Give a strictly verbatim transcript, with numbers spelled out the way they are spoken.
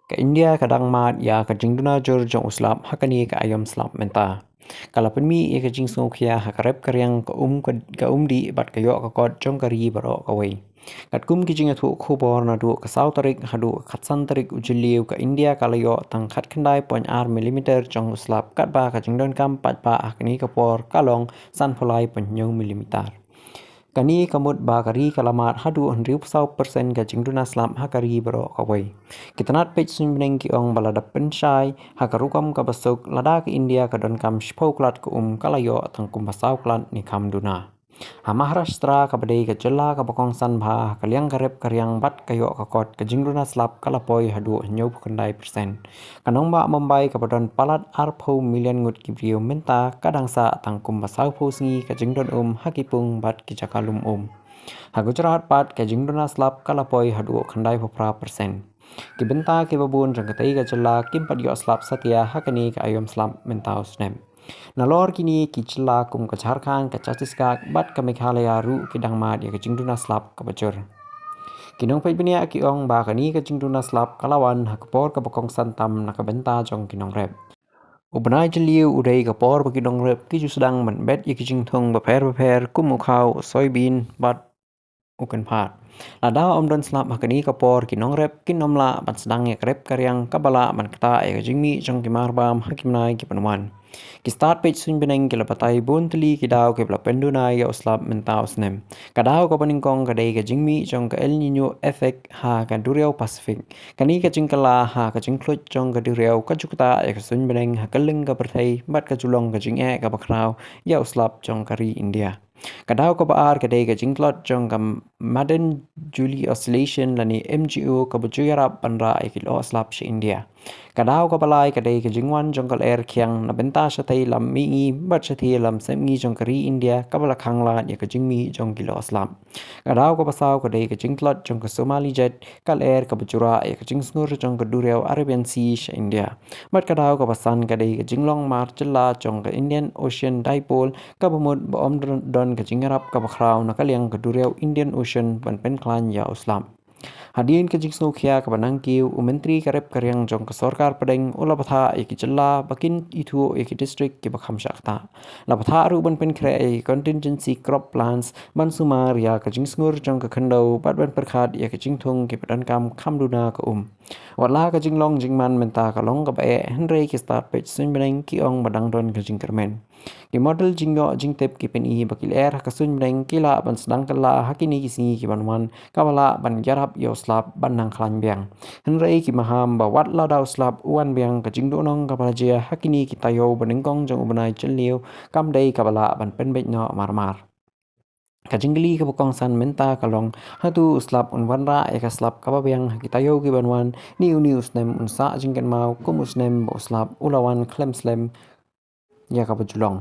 Ka India ka dang mad ïa ka jingduna jur jong u slap ha kane ka aïom slap mynta. Ka la pynmih ïa ka jingsngewkhia ha ka rep ka riang, ka um ka, ka um dih bad ka ïoh ka kot jong ka ri baroh kawei. Katkum ki jingïathuh khubor, naduh ka saw tarik haduh ka khatsan tarik u Jylliew, ka India ka la ïoh tang khatkhyndai point ar millimeter jong u slap, katba ka jingdonkam paidbah ha kane ka por ka long sanphew lai point hynñiew millimeter. Kane ka mut ba ka ri ka la mad haduh hynriewphew saw percent ka jingduna slap ha ka ri baroh kawei. Ki tnat peit suiñbneng ki ong ba la dep pynshai ha ka rukom kaba suk, lada ka India ka donkam shiphew klat ka um, ka la ïoh tang kumba saw klat ne kham duna. Ha Maharashtra, kaba dei ka jylla kaba kongsan bha ha ka liang ka rep ka riang bad ka ïoh ka kot, ka jingduna slap ka la poi haduh hynñiewphew khyndai percent. Ka nongbah Mumbai, kaba don palat arphew million ngut ki briew, mynta ka dang sah tang kumba sawphew sngi ka jingdon um ha ki pung bad ki jaka lum um. Ha Gujarat pat, ka jingduna slap ka la poi haduh khyndaiphew phra percent. Ki bynta kiba bun jong katei ka jylla kim pat ïoh slap satia ha kane ka aïom slap mynta u snem. Nalor kine ki jylla kum ka Jharkhand, ka Chhattisgarh bad ka Meghalaya ruh ki dang mad ïa ka jingduna slap kaba jur. Ki nongpeit bniah ki ong ba kane ka jingduna slap ka la wan ha ka por kaba kongsan tam na ka bynta jong ki nongrep. U bnai Jylliew u dei ka por ba ki nongrep ki ju sdang ban bet ïa ki jingthung bapher bapher kum u khaw, u soybean bad u kynphad. Lada ym don slap ha kane ka por, ki nongrep kin ym lah ban sdang ïa ka rep ka riang kaba lah ban ktah ïa ka jingmih jong ki marbam ha ki bnai kiban wan. Ki stad peit suiñbneng ki la batai bun tylli ki daw kiba la pynduna ïa u slap mynta u snem. Ka daw kaba nyngkong ka dei ka jingmih jong ka El Niño effect ha ka duriaw Pacific. Kane ka jingkylla ha ka jingkhluit jong ka duriaw ka ju ktah ïa ka suiñbneng ha kylleng ka pyrthei bad ka ju long ka jingeh kaba khraw ïa u slap jong ka ri India. Ka daw kaba ar ka dei ka jingtlot jong ka Madan Juli Oscillation lane M J O, kaba ju ïarap ban rah ïa ki lyoh slap sha India. Ka daw kaba lai ka dei ka jingwan jong ka lyer khiang na bynta shatei lam mihngi bad shatei lam sepngi jong ka ri India, kaba la khang lad ïa ka jingmih jong ki lyoh slap. Ka daw kaba saw ka dei ka jingtlot jong ka Somali jet, ka lyer kaba ju rah ïa ka jingsngur jong ka duriaw Arabian Sea sha India. Bad ka daw kaba san ka dei ka jinglong mar jylla jong ka Indian Ocean Dipole, kaba mut ba ym don, don ka jingïarap kaba khraw na ka liang ka duriaw Indian Ocean ban pynkhlaiñ ïa u slap. Hadien ka jingsngewkhia kaba nangkiew, u Myntri ka rep ka riang jong ka sorkar pdeng u la bthah ïa ki jylla ba kin ithuh ïa ki district kiba kham shah ktah. La bthah ruh ban pynkhreh ïa ki contingency crop plans ban sumar ïa ka jingsngur jong ka khyndew bad ban pyrkhat ïa ka jingthung kiba donkam kham duna ka um. Wat la ka jinglong jingman mynta ka long kaba eh, hynrei ki stad peit suiñbneng ki ong ba dang don ka jingkyrmen. Ki model jingïoh jingtip ki pyni ba ki lyer ha ka suiñbneng ki lah ban sdang kylla ha kine ki sngi kiban wan, kaba lah ban ïarap ïa u slap ban nang khlaiñ biang. Hynrei ki maham ba wat lada u slap u wan biang, ka jingduhnong kaba la jia ha kine ki taïew banyngkong jong u bnai Jylliew kam dei kaba lah ban pynbeit noh marmar. Ka jingkylli kaba kongsan mynta ka long, hato u slap un wanrah ïa ka slap kaba biang ha ki taïew kiban wan, ne une u snem un sah jingkynmaw kum u snem ba u slap u la wan khlem slem ïa kaba ju long.